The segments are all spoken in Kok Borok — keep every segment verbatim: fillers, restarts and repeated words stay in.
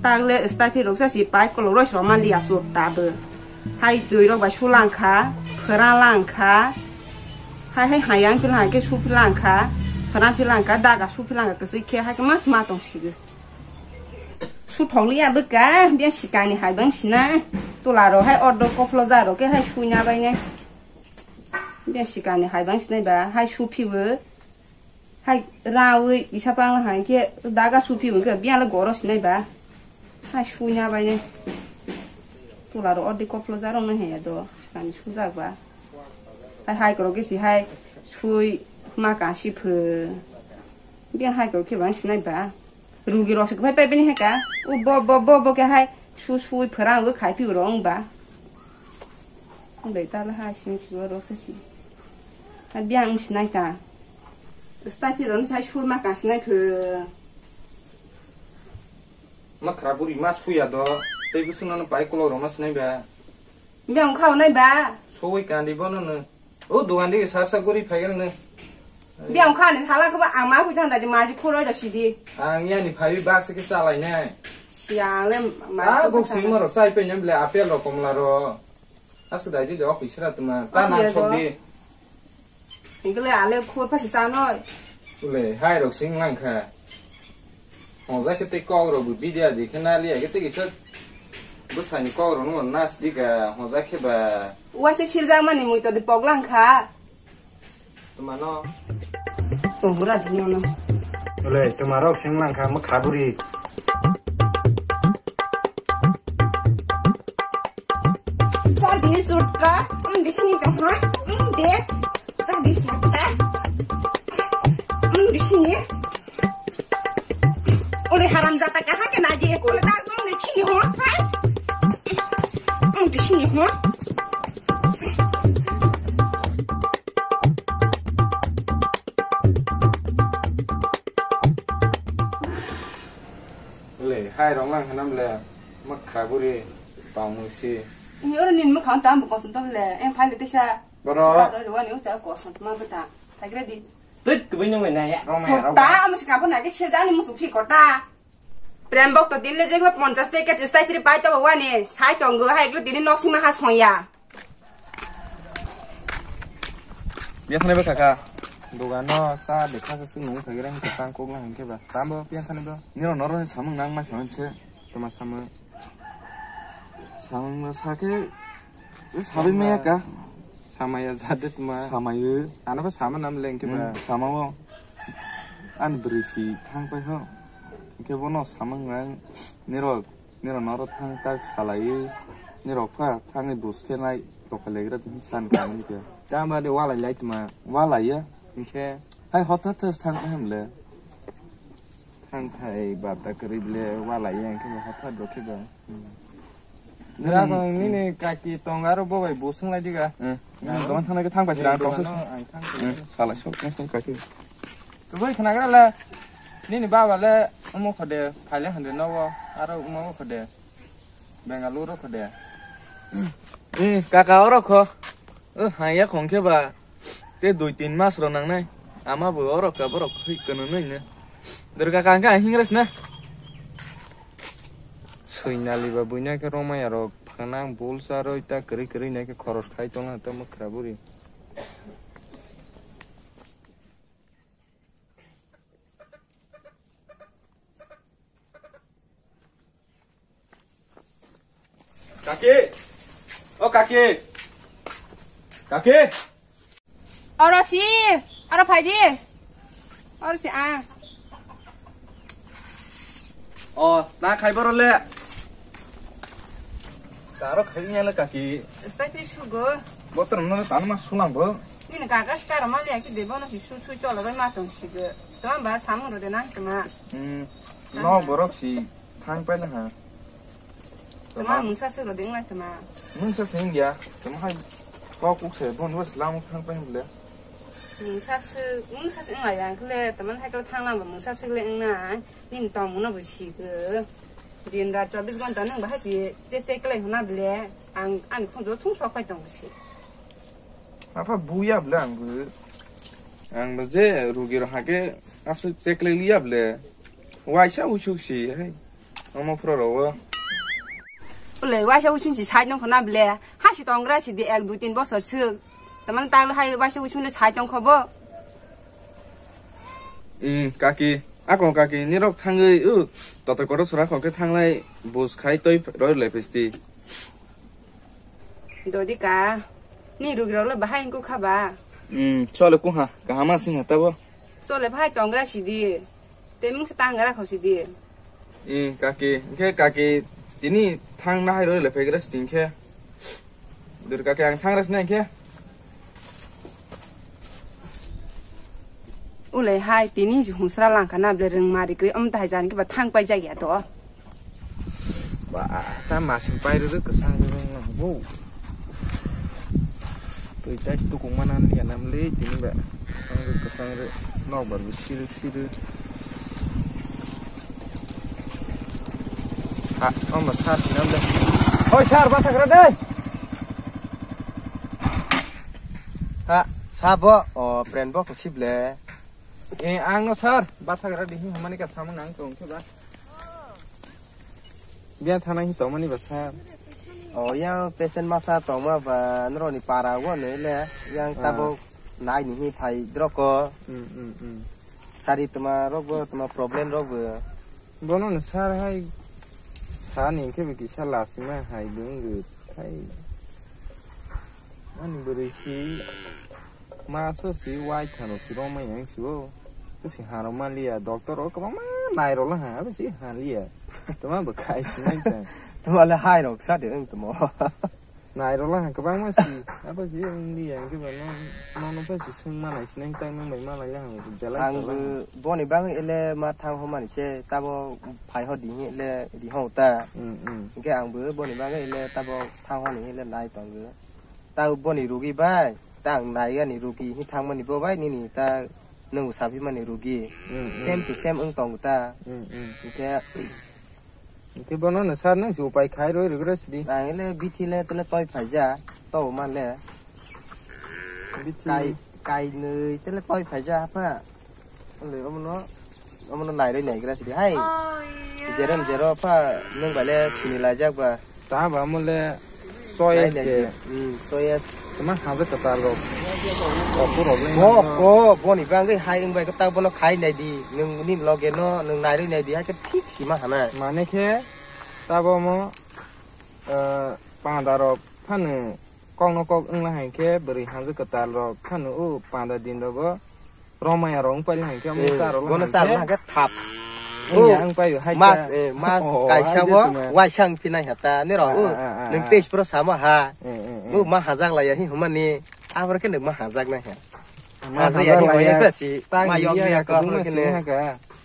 Tagle staphi rok sa si pai kolok roi sroma liya chota bo. Hai twi rok bai sulang kha, phrang lang kha. Hai hai hayang phi lang khe su phi lang kha, phrang phi lang kha, daga su phi lang kha, kwswi khe hai khe mas ma tong sigo. Su thok liya bwkha, bia sikang ni hai bang sina. Tola rok hai ordo koplo ja rok khe hai suina bai nai. Bia sikang ni hai bang sinai ba, hai su phi bo. Hai rawi kisa pang hai khe daga su phi bo khe bia le goro sinai ba. Hai suina bai nai. Tola rok ordi koplo ja rok nai hai do, sikang ni su jak ba. Hai hai korok khe si hai sui ma ka si pho. Bia hai korok khe bang sinai ba. Rugi rok se pai pai bini heka. U bo bo bo bo ke hai su sui phrang u khai pi rong ba. Ang dai ta la hai sing si rok se si. Hai biang si nai ta. Stai pi rong sai su ma ka si nai phe. Ma khra buri ma suya do. Tei bu sung no pai kolo rong ma si nai ba. Biang khao nai ba. Soi kandi bo no no. O dogan dige sar sa guri phaigal ne. Biang kha ni sala khe ba ang ma phi thang da di ma ji khoroi da sidi. Ang yani phaiwi baksa khe chalai nai. Siang le ma. Ah, boxing moro chai pe nyam le apple ro komla ro. Asa dai di de ok isra tuma. Ta nang sok di. Ingle ale khoi phasi cha noi. Ule hai rok sing lang kha. Hojai khe tei kok rok bo bidia di khe naliya khe tei kisa bwsani kok rok no nas di ka hojai khe ba. Uaisa siljak mani mui to di pok lang kha. Tuma no. Tong bura di no no. Ule tuma rok sing lang kha ma kha buri. Jadi sutra, di sini kah? Di. Jadi sutra. Di sini. Ule haram jata kaha ke naji ko le da ko le sini ho. Di sini ho. Le hai rong lang hanam le makha buri tong si. Ni oro nin makha tam ko sun tam le en phai le tesa. Boro. Ro ro ni ucha ko sun ma bata. Thagre di. Tut kubui nung na ya rong ya rong. Ta am si ka pho na ke se jani musu phi kota. Prem bok to din le jeng ponchas packet stai phiri pai to wani. Sai tong go hai glo dini nok sima ha soya. Biya thani ba kaka. Dogan no sa dekha sa sung nung thagi rang ka sang kok lang ke ba. Tambo biya thani ba. Niro noro samung nang ma khaman se. Toma samung. Samung ba sa ke. Sabi maya ka. Samaya jade tuma. Samayo. Ano ba sama nam leng ke ba. Hmm, sama wo. An brisi thang pai ho. Ke bono samung nang. Niro. Nirok noro thang tak salaiwi, nirok pha thangwi bus khe nai tokha legra tini san kanwi khe. Tamo de walai lai tma. Walai ya, hinkhe hai hothat thas thang hem le. Thang thai bata kwrwi le walai ya hinkhe hothat rw khe ba. Gra kong nini kaki tong aro bo bai bus wng lai diga. Hmm. Nini dogan thang nai khe thang pai sira ang tong. Salai sok tong kaki. Tubui khnagra le nini baba le omo khode phaile hande nogo aro omo khode Bengaluru khode. Eh, kaka oro kho. Eh, haya khong khe ba. Te dui tin mas ro nangnai. Ama bo oro ka borok hui kono nai ne. Durga kaka hingra sna. Soinali ba buina khe romaya rok phanang bulsa roi ta kwrwi kwrwi nai khe khoros khai tongna ta mwkhra buri. Kaki! O kaki! Kaki! Oro si! Oro phai di! Oro si a. O, na khai boro le. Taro khai nya le kaki. Stai pi sugo. Botor no tan ma sulang bo. Nini kagas karo ma le ki de bono si su su cholo bai ma tong si go. To ba samung ro de na tma. Hmm. No borok si thang pai na ha. Tma mungsa su ro de ngai tma. Mungsa sing ya. Tma hai. Kok kuk se bon was lam thang pai le. Mungsa su, mungsa sing la yang le tma hai ko thang na mungsa su le na. Nini tongmungno bo si go. Din rat chobbish ghonta nwng bahai si che che kwlai hwnna bile ang ani phone jo thung sok phai tongo si. Apha buya bile ang bo. Ang bo je rugi rok hake aswk che kwlai liya bile. Waisa usuk si hai. Omo phuro rogo. Ule, waisa usung si sai tong khona ble. Ha si tongra si di ek dui tin bosor suk. Taman tang hai waisa usung le sai tong khobo. Eh, kaki, ako kaki, nirok thangwi, uh, totor kotor sora khokhe thanglai, bus khai toi roi le pesti. Dodika, ni rugi rok le bahai wngkha ba? Hmm, chole kuha, kahama sing ha tabo. Chole bahai tongra sidi. Te mung se tangra kho sidi. Eh, kaki, ke kaki, tini thang na hai roi le phegra sidi khe. Dur kaki ang thang ras nai khe. Ulai hai tini hungsra langkha na ble rwng mari kri om tahai jan khe ba thang pai jak ya to. Ba, ta masing pai rw kwsang rw na bo. Twi tai tukung mana ya nam le tini ba. Kwsang rw kwsang rw nok ba rw sir sir. Ha, om ba sar sinam le. Oi sar ba thagra dai. Ha, sabo, o, friend bo kusi ble. Eh, ang no sir, bathagra di himani ka samung nang tong khe ba. Biya thana hi tongmani ba sir. O, yang patient masa tongma ba nroni para wo ne le, yang Ah. tabo nai ni hi phai droko. Hmm, hmm, hmm. Sari toma rok bo, toma problem rok bo. Bono no sir hai sa ni khe ba kisa lasima hai dunggu hai. Ani bwrwi si ma so si wai thano si romai yang si o. Si hano maliya doctor o kwbangma nairok la ha abo si haliya. Toma bo khai si nai ta. Toma le hai rok sa de wng toma. Nairok la ha kwbangma si abo si wng liya hwnkhe ba no no no pa si swng ma nai si nai ta nang bai ma lai ya hang jela Ang sala. Bo boni bagwi ele ma thang ho mani se tabo phai ho di hi ele di ho ta. Mm, mm. Hwnkhe ang bo boni bagwi ele tabo thang ho ni ele nai tongo. Ta boni rugi bai, ta ang nai ani rugi hi thangmani bo bai nini ta nwng sabi mani rugi. Mm, mm. Same to same wng tongo ta. Mm, mm. Hwnkhe Hwnkhe bono no sir nang si upai khai roi rwgra sidi. Ang le bithi le tele toi phaija, to ma le. Bithi. Kai, kai nui tele toi phaija apa. Ole omono, omono nai roi nai gra sidi. Hai. Jeron jero apa nung bai le sini lajak ba. Ta ba mo le soya Nai nai ke. Di. Hmm, soya. Tama habe ta ta lo. Ko puro le. Bo, ko, boni bangwi hai wng bai ta bono khai nai di. Nung ni loge no, nung nai roi nai di. Hai ke fix si ma hana. Mane khe tabo mo, eh, panda rok phano kok no kok wngla hai khe bwrwi hamjwk kwtal rok phano o panda din rogo romaya rok wngpai la hai khe omo Eh, charo la bono hai charo khe. Hai khe thap. Wngya Oh, wngpai hai mas, khe. Eh, mas Oh, kaisa hai bo khe tuma. Waisang phinai hata nero. Ah, Oh, ah, ah, nwng ah. Test pro sama ha. Eh, eh, eh. Oh, ma hajak laya hi humani. Abro khe nwng ma hajak nai ha. Ma hajak ya hajak ni laya. Wai si. Tang Ma yok ya ni ya ya ko kadung abro ma khe si ne. Ha ka.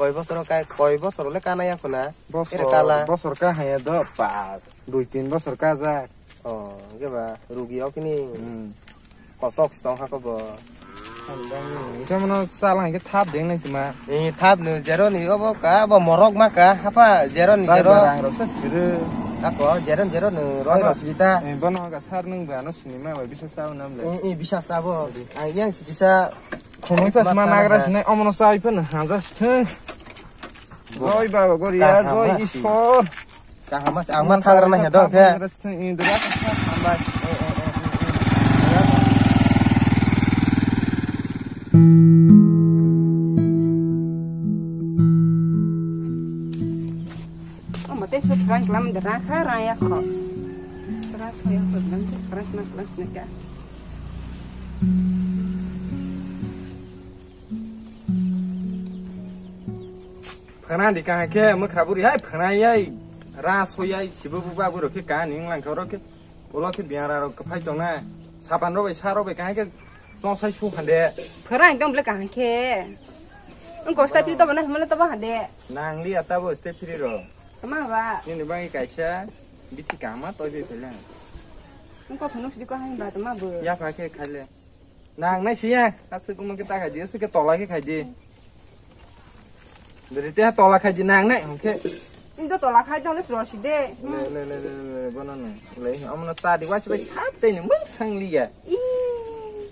Koi bosor kai, koi bosor le kana ya khuna. Bosor, Ere kala. Bosor ka haya do, pa, dui tin bosor ka jak. Oh, hwnkhe ba, rugi o kini Hmm. Kosok si tong ha ko bo. Hwnkhe mano chala hwnkhe thap deng nai tuma. Eh, thap no, jero ni obo ka, bo morok ma ka, hapa, jero ni Bai jero. Bara hero sa sibiri. Ako, jero ni jero no, roi Apa? Ro sita. Eh, bono hwnkha sar nung ba no sinima bai bisa sa unam le. Eh, eh, bisa sa bo. Ang yang si kisa Khumui chasma nagra sinai omono chai phano hanja sithwng. Joi Baba Goria, Kaham joi asi. Ishwar. Kaham asi, ang man thagra nai hedo khe. Sithwng, eh, dura. Hambai. Omo tei sut rang klam de rang kha rang ya kho. Rang so ya kho, rang tei rang klam klam sinai kha. Phana di kaham khe mwkhra buri hai phana yai ra so yai sibo buba buro khe kani wng lang kha oro khe ulo khe biara rok kwphai tong na sapan rok bai sa rok bai kaham khe chosai su hande. Phana ekdom ble kaham khe. Wng ko style to bana hmano to ba hande. Nang li ata bo style free ro. Tama ba. Nini bangi kaisa bithi kama toi bai phela. Wng ko phunuk sidi ko hai ba tama bo. Ya pha khe khaile. Nang nai siya, aswk omo khe ta khai di, aswk khe tola khe khai di. Dori te tola khai di nang nai, hwnkhe. Indo tola khai dong, le sro si de. Le, le, le, le, le, bono no. Le, omo no ta di, wach bai thap tei ni mung sang liya. Ih.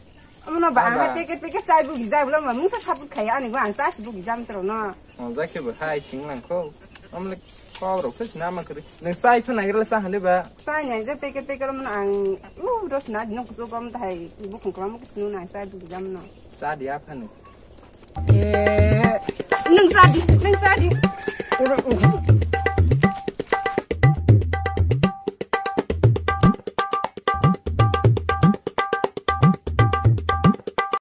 Omo no ba, Aba. Hai packet, packet chai bu gijai, bulo ma mung sa sabut khai, ani ba ang sa si bu gijam tro no. Oh, ja khe bo hai sing lang kho. Amle kau rok se sina ma kri. Neng sai pha nang rela sa hande ba. Sai nang je peke peke ro man ang. U ro sina dino kuso bam thai. Bu khong klam kuso nang sai bu jam no. Sa dia pha ni. Eh, nang sa di, nang sa di.